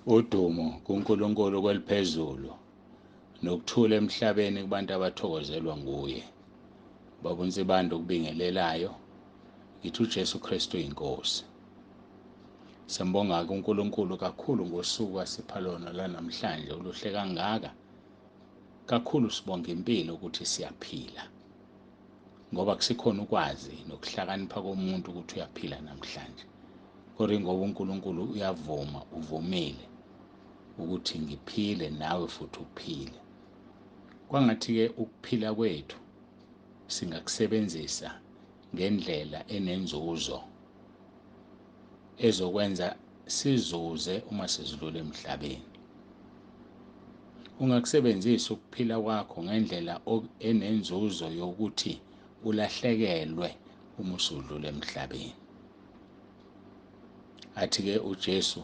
Udumo kuNkulunkulu kweliphezulu nokuthula emhlabeni kubantu abathokozelwa nguye. Baba uNsibande okubingelelayo, ngithi uJesu Kristu inkosi. Siyambonga uNkulunkulu kakhulu ngosuku asipha lona lanamhlanje oluhle kangaka. Kakhulu sibonga impilo ukuthi siyaphila, ngoba kusikhona ukwazi nokuhlakanipha komuntu ukuthi uyaphila namhlanje. Kodwa ngoba uNkulunkulu uyavuma, uvumile ukuthi ngiphile nawe futhi uphile. Kwangathi-ke ukuphila kwethu singakusebenzisa ngendlela enenzuzo ezokwenza sizuze uma sesidlula emhlabeni. Ungakusebenzisa ukuphila kwakho ngendlela enenzuzo yokuthi ulahlekelwe uma usudlula emhlabeni. Athi-ke uJesu,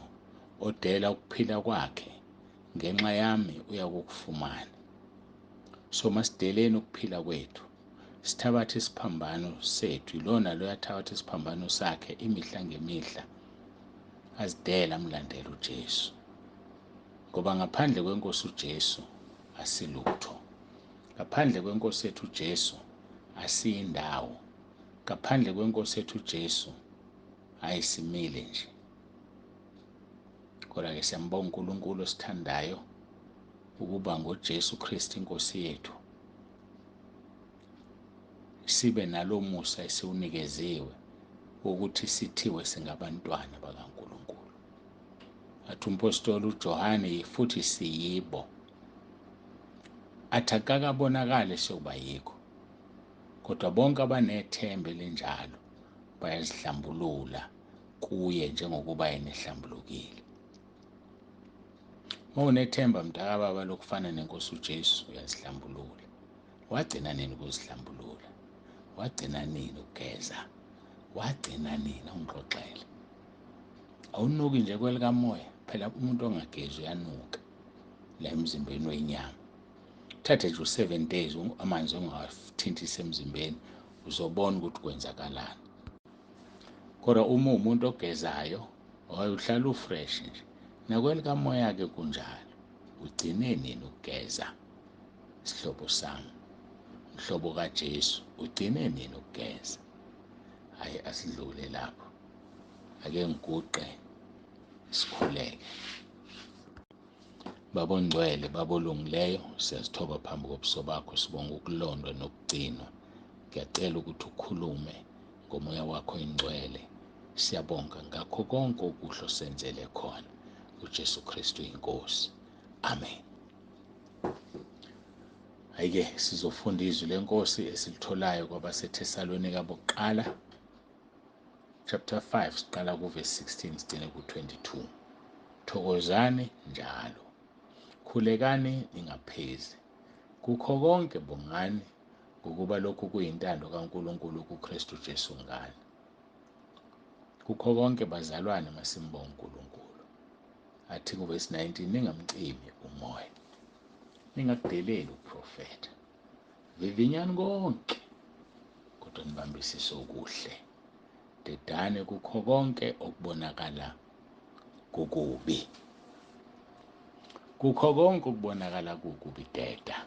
odela ukuphila kwakhe ngenxa yami uyakukufumana. So masideleni ukuphila kwethu, sithabathe isiphambano sethu. Ilona lo yathabatha isiphambano sakhe imihla ngemihla, azidela amlandela uJesu. Ngoba ngaphandle kwenkosi uJesu asilutho, ngaphandle kwenkosi yethu uJesu asiyindawo, ngaphandle kwenkosi yethu uJesu ayisimile nje. Kodwa-ke siyambonga uNkulunkulu osithandayo ukuba ngoJesu Kristu inkosi yethu sibe nalomusa esiwunikeziwe ukuthi sithiwe singabantwana bakaNkulunkulu. Athi umpostoli uJohane, futhi siyibo. Athi akakabonakali siyokuba yikho, kodwa bonke abanethemba elinjalo bayazihlambulula kuye njengokuba yena ehlambulukile. Uma unethemba mntakababa lokufana nenkosi uJesu, uyazihlambulula. Wagcina nini ukuzihlambulula? Wagcina nini ukugeza? Wagcina nini? Ungixoxele. Awunuki nje kwelikamoya? Phela umuntu ongagezi uyanuka la emzimbeni wenyama. Thathe nje u-7 days amanzi ongawathintisi emzimbeni, uzobona ukuthi kwenzakalani. Kodwa uma uwumuntu ogezayo, uhlala ufresh nje. Nakwelikamoya-ke kunjalo. Ugcine nini ukugeza, sihlobo sami, mhlobo kaJesu? Ugcine nini ukugeza? Hhayi, asidlule lapho. Ake ngiguqe sikhuleke. Baba ongcwele, Baba olungileyo, siyazithoba phambi kobuso bakho, sibonga ukulondwa nokugcinwa. Ngiyacela ukuthi ukhulume ngomoya wakho ingcwele. Siyabonga ngakho konke okuhle osenzele khona. uJesu Kristu inkosi. Amen. Hhayi-ke sizofunda izwi lenkosi esilitholayo kwabaseThesalonika bokuqala chapter 5, siqala kuvesi 16 sigcine ku-22. Thokozani njalo, khulekani ningaphezi, kukho konke bongani, ngokuba lokhu kuyintando kaNkulunkulu kuKristu Jesu ngani. Kukho konke bazalwane masimbonge uNkulunkulu. Athi kuvesi 19, ningamcimi umoya, ningakudeleli ukuprofetha, vivinyani konke kodwa nibambisise okuhle, dedane kukho konke okubonakala kukubi. Kukho konke okubonakala kukubi, deda.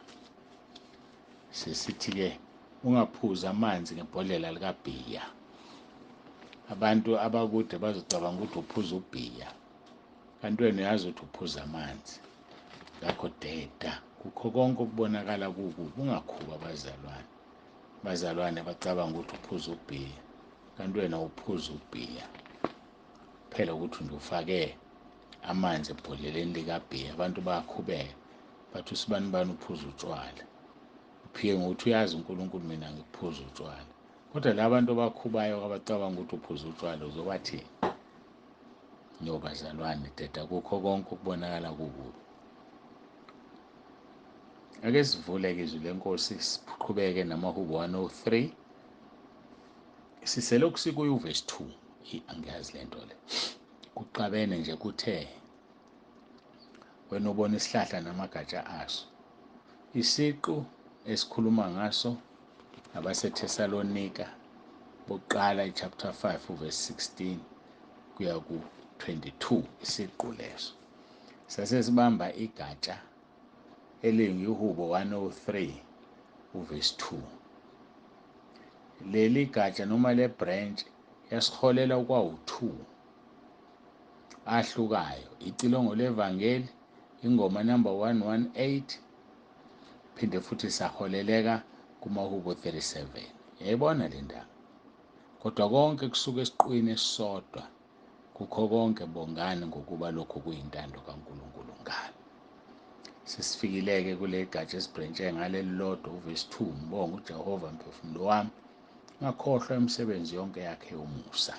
Sesithi-ke ungaphuzi amanzi ngebhodlela likabhiya. Abantu abakude bazocabanga ukuthi uphuza ubhiya, kanti wena uyazi ukuthi uphuza amanzi. Ngakho deda kukho konke okubonakala kukubi, ungakhubi abazalwane. Abazalwane bacabanga ukuthi uphuza ubhiya, kanti wena uphuza ubhiya. Phela ukuthi nje ufake amanzi ebhodleleni likabhiya, abantu bayakhubeka bathi usibani bani uphuza utshwala. Uphike ngokuthi uyazi uNkulunkulu mina ngikuphuza utshwala. Kodwa la bantu abakhubayo abacabanga ukuthi uphuza utshwala uzobathini? No bazalwane, deda kukho konke okubonakala kukubi. Ake sivule-ke izwi lenkosi siqhubeke namahubo 103. Siselokhu sikuyo uvesi 2. Angiyazi le nto le. Kuxabene nje kuthe wena ubona isihlahla namagatsha aso. Isiqu esikhuluma ngaso abaseThesalonika bokuqala ichapter 5 uverse 16 kuya ku-22, isiqu leso. Sase sibamba igatsha elinguHubo 103 uverse 2. Leli gatsha noma le branch yasiholela kwawu-2 ahlukayo, icilongo levangeli, ingoma number 118, phinde futhi saholeleka kumaHubo 37. Yayibona le ndaba. Kodwa konke kusuka esiqwini esisodwa. Kukho konke bongani ngokuba lokhu kuyintando kaNkulunkulu ngani. Sesifikile-ke kule gatsha esibhrentshwe ngaleli lodwa uvesi 2, mbonga uJehova mphefumulo wami, ngakhohlwa imisebenzi yonke yakhe yomusa.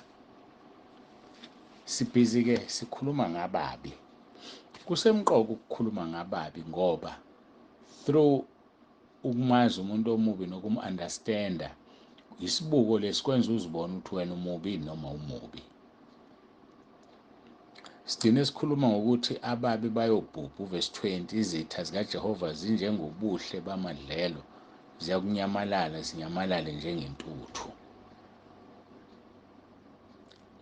Sibhizi-ke sikhuluma ngababi. Kusemqoka ukukhuluma ngababi ngoba through ukumazi umuntu omubi nokum-understanda, isibuko lesikwenza uzibone ukuthi wena umubi noma umubi. Sigcine sikhuluma ngokuthi ababi bayobhubha, uvesi 20, izitha zikaJehova zinjengobuhle bamadlelo, ziyakunyamalala, zinyamalale njengentuthu.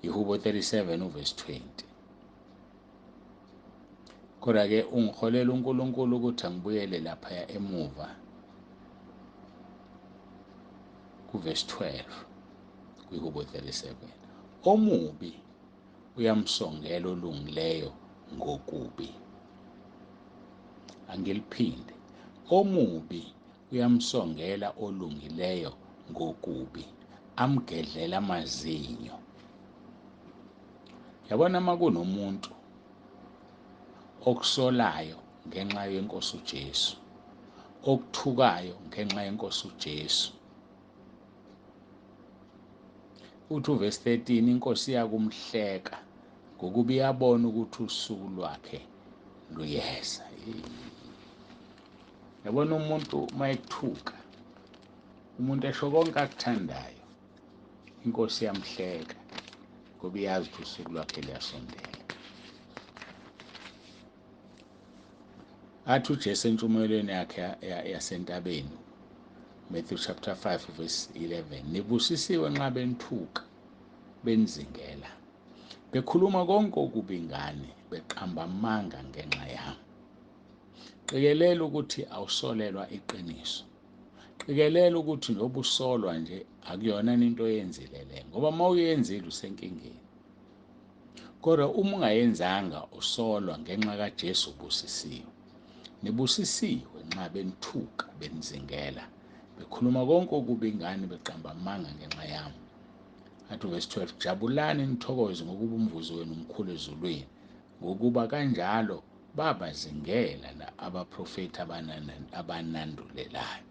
Ihubo 37 uvesi 20. Kodwa-ke ungiholela uNkulunkulu ukuthi angibuyele laphaya emuva kuvesi 12 kwihubo 37. Omubi uyamsongela olungileyo ngokubi. Angiliphinde. Omubi uyamsongela olungileyo ngokubi, amgedlela amazinyo. Yabona uma kunomuntu okusolayo ngenxa yenkosi uJesu, okuthukayo ngenxa yenkosi uJesu. Uthi uvesi 13, inkosi iyakumhleka ngokuba iyabona ukuthi usuku lwakhe luyeza. Yabona umuntu uma ekuthuka, umuntu esho konke akuthandayo, inkosi iyamhleka ngoba iyazi ukuthi usuku lwakhe luyasondela. Athi uJesu entshumayelweni yakhe yasentabeni, Matthew chapter 5 verse 11, nibusisiwe nxa benithuka, benizingela, bekhuluma konke okubi ngani, beqamba amanga ngenxa yami. Qikelela ukuthi awusolelwa iqiniso. Qikelela ukuthi noba usolwa nje akuyona into oyenzile le, ngoba uma uyenzile usenkingeni. Kodwa uma ungayenzanga usolwa ngenxa kaJesu, ubusisiwe. Nibusisiwe nxa benithuka, benizingela, bekhuluma konke okubi ngani, beqamba amanga ngenxa yami. Athi verse 12, jabulani nithokoze ngokuba umvuzo wenu mkhulu ezulwini, ngokuba kanjalo babazingela abaprofethi abanandulelayo.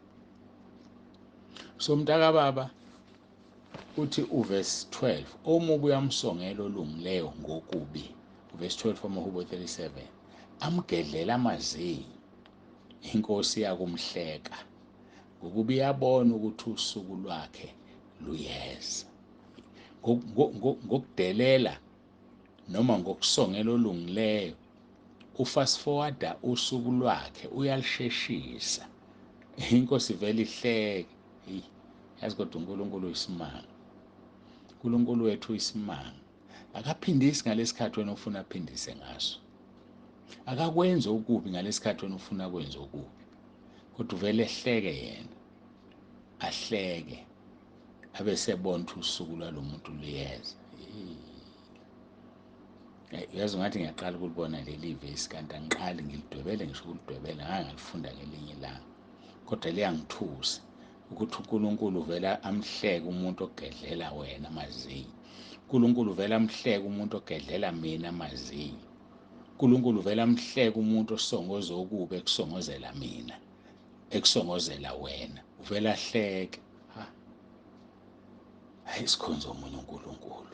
So mntakababa, uthi uverse 12, omubi uyamsongela olungileyo ngokubi. Uverse 12 wamaHubo 37, amgedlela amazinyo, inkosi iyakumhleka ngokuba iyabona ukuthi usuku lwakhe luyeza. Ngokudelela noma ngokusongela olungileyo, ufast forwarda usuku lwakhe, uyalisheshisa. Inkosi vele ihleke. Hey, yazi kodwa uNkulunkulu uyisimanga. uNkulunkulu wethu uyisimanga. Akaphindisi ngalesikhathi wena ufuna aphindise ngaso. Akakwenzi okubi ngalesikhathi wena ufuna kwenze okubi. Kodwa uvele ehleke yena. Ahleke. Abe sebona ukuthi usuku lwalomuntu luyeza. Yazi ngathi ngiyaqala ukulibona leli vesi, kanti angiqali, ngilidwebele ngisho ukulidwebela, ngake ngalifunda ngelinye ilanga. Kodwa liyangithusa ukuthi uNkulunkulu uvela amhleke umuntu ogedlela wena amazinyo. uNkulunkulu uvela amhleke umuntu ogedlela mina amazinyo. uNkulunkulu uvela amhleke umuntu osongoza okubi ekusongozela mina, ekusongozela wena. Uvela ahleke. Ha. Hayi, sikhonza omunye uNkulunkulu.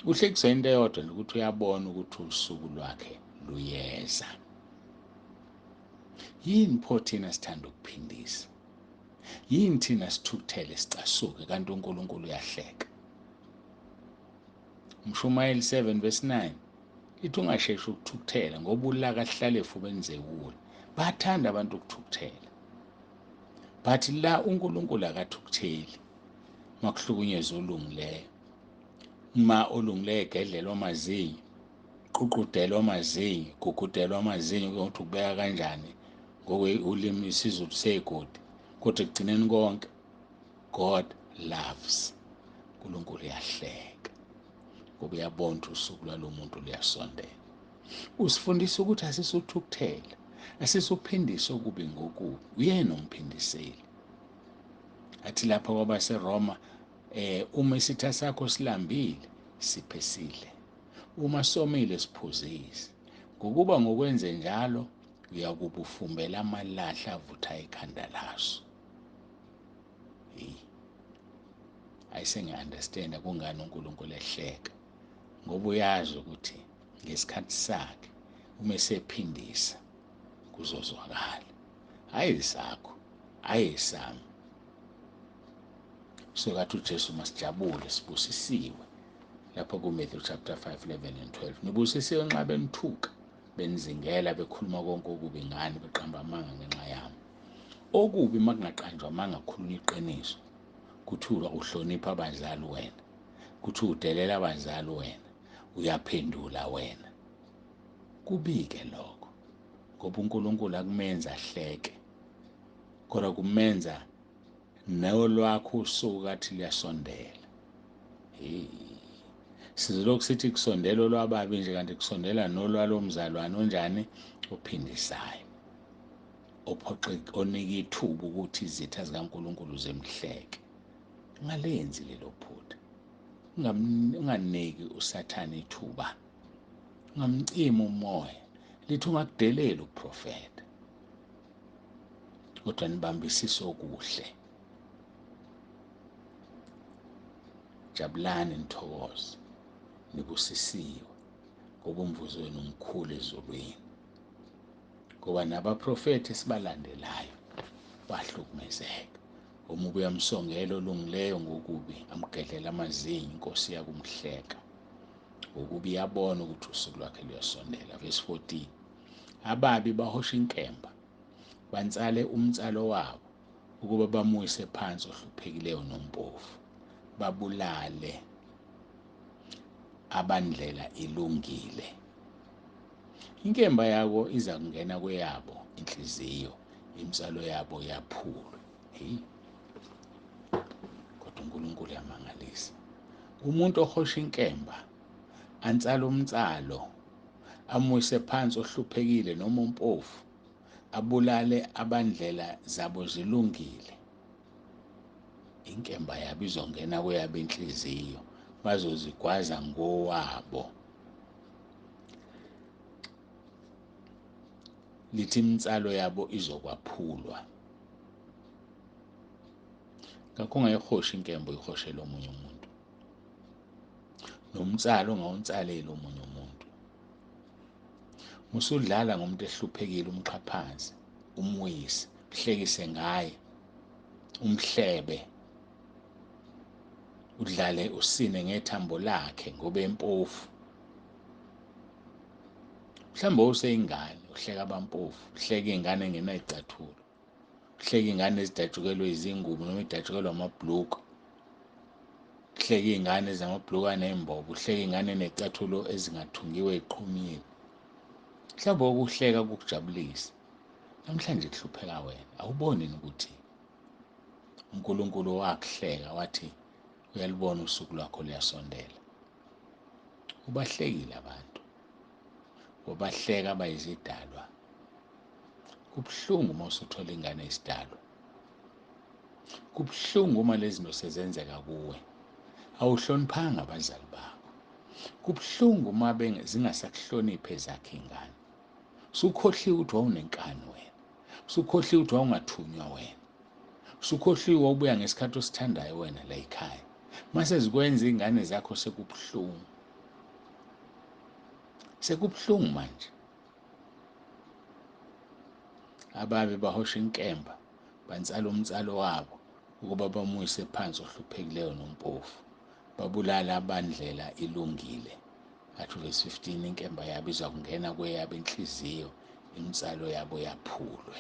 Uhlekiswa into eyodwa nje, ukuthi uyabona ukuthi usuku lwakhe luyeza. Yini pho thina sithanda ukuphindisa? Yini thina sithukuthele sicasuke kanti uNkulunkulu uyahleka? Umshumayeli 7 verse 9 ithi ungasheshi ukuthukuthela ngoba ulaka hlale efubeni zewule. Bathanda abantu ukuthukuthela. But la uNkulunkulu akathukutheli makuhlukunyezwa olungileyo. Uma olungileyo egedlelwa amazinyo, Ququdelwa amazinyo, gugudelwa amazinyo, ukuthi ukubeka kanjani ngokwelimi isiZulu seyigodi, kodwa ekugcineni konke God loves. uNkulunkulu uyahleka ngoba uyabona ukuthi usuku lwalo muntu luyasondela. Usifundisa ukuthi asisuthukuthela, asisuphindise okubi ngokubi, uyena umphindiseli. Athi lapha kwabaseRoma, uma isitha sakho silambile, siphe sidle, uma somile siphuzise, ngokuba ngokwenze njalo uyakuba ufumbela amalahle avutha ekhanda laso. Hey, ayisengi-understanda kungani uNkulunkulu ehleka, ngoba uyazi ukuthi ngesikhathi sakhe uma esephindisa kuzozwakala. Hayi sakho, hayi sami. So kathi uJesu masijabule, sibusisiwe. Lapho ku-Matthew chapter 5, 11 and 12. Nibusisiwe nxa benithuka, benizingela, bekhuluma konke okubi ngani, beqamba amanga ngenxa yami. Okubi makungaqanjwa amanga, kukhulunywa iqiniso. Kuthiwa uhlonipha abazali wena, kuthiwa udelela abazali wena, uyaphendula wena. Kubike lokho, ngoba uNkulunkulu akumenza ahleke, kodwa kumenza nolwakho usuku kathi luyasondela. Hey, sizolokhu sithi kusondela olwababi nje, kanti kusondela nolwalomzalwane onjani, ophindisayo, ophoxe, onika ithuba ukuthi izitha zikaNkulunkulu zimhleke. Ungalenzi lelo phutha, unganiki uSathane ithuba, ungamcimi umoya, lithi ungakudeleli ukuprofetha, kodwa nibambisise okuhle. Jabulani nithokoze, nibusisiwe, ngoba umvuzo wenu mkhulu ezulwini. Ngoba nabaprofethi esibalandelayo bahlukumezeka. Uma uyamsongela olungileyo ngokubi, amgedlela amazinyo, inkosi iyakumhleka, ngokuba iyabona ukuthi usuku lwakhe luyasondela. Verse 14, ababi bahosha inkemba, bantsale umtsalo wabo ukuba bamuyise phansi ohluphekileyo nompofu, babulale abandlela ilungile. Inkemba yako iza kungena kweyabo inhliziyo, imitsalo yabo yaphulwe. Hey, kodwa uNkulunkulu uyamangalisa. Umuntu ohosha inkemba antsala umtsalo, amuyise phansi ohluphekile noma umpofu, abulale abandlela zabo zilungile, inkemba yabo izongena kweyabo inhliziyo, bazozigwaza ngowabo. Lithi imitsalo yabo izokwaphulwa. Ngakho ungayihoshi inkemba uyihoshele omunye umuntu, nomtsalo ungawuntsaleli omunye umuntu. Musudlala ngomuntu ehluphekile, umxhaphaze, umwise, uhlekise ngaye, umhlebe, udlale usine ngethambo lakhe ngoba empofu. Mhlawumbe useyingane, uhleka abampofu, uhleka ingane engenayicathulo, uhleka ingane ezidatshukelwe izingubo noma idatshukelwe amabhuluku, uhleka ingane ezinamabhuluku anembobo, uhleka ingane enecathulo ezingathungiwe eqhumile. Mhlawumbe ukuhleka kukujabulisa, namhlanje kuhlupheka wena. Awuboni ukuthi uNkulunkulu wakuhleka wathi uyalibona usuku lwakho luyasondela? Ubahlekile abantu, wabahleka abayizidalwa. Kubuhlungu uma usuthola ingane eyisidalwa, kubuhlungu uma lezi zinto sezenzeka kuwe, awuhloniphanga abazali bakho. Kubuhlungu uma zingasakuhloniphi ezakhe ingane. Usukhohliwe ukuthi wawunenkani wena, usukhohliwe ukuthi wawungathunywa wena, usukhohliwe wawubuya ngesikhathi osithandayo wena la ekhaya. Mase zikwenza ingane zakho sekubuhlungu, sekubuhlungu manje. Ababi bahosha inkemba, bantsala umtsalo wabo ukuba bamuyise phansi ohluphekileyo nompofu, babulala abandlela ilungile. Athi verse 15, inkemba yabo iza kungena kweyabo inhliziyo, imitsalo yabo yaphulwe.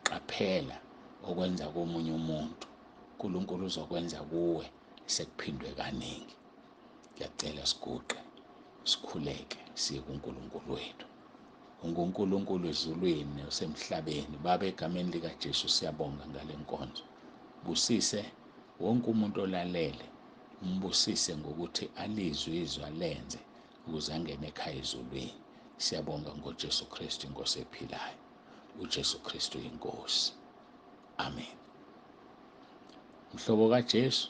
Qaphela okwenza komunye umuntu, uNkulunkulu uzokwenza kuwe sekuphindwe kaningi. Ngiyacela siguqe sikhuleke. Siye kuNkulunkulu wethu. UnguNkulunkulu ezulwini osemhlabeni. Baba, egameni likaJesu siyabonga ngale nkonzo. Busise wonke umuntu olalele, umbusise ngokuthi alizwe izwi alenze ukuze angene ekhaya ezulwini. Siyabonga ngoJesu Kristu inkosi ephilayo. UJesu Kristu inkosi. Amen. Mhlobo kaJesu,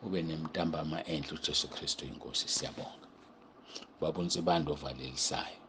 ube nemntambama enhle. uJesu Kristu inkosi. Siyabonga. Baba uNsibande ovalelisayo.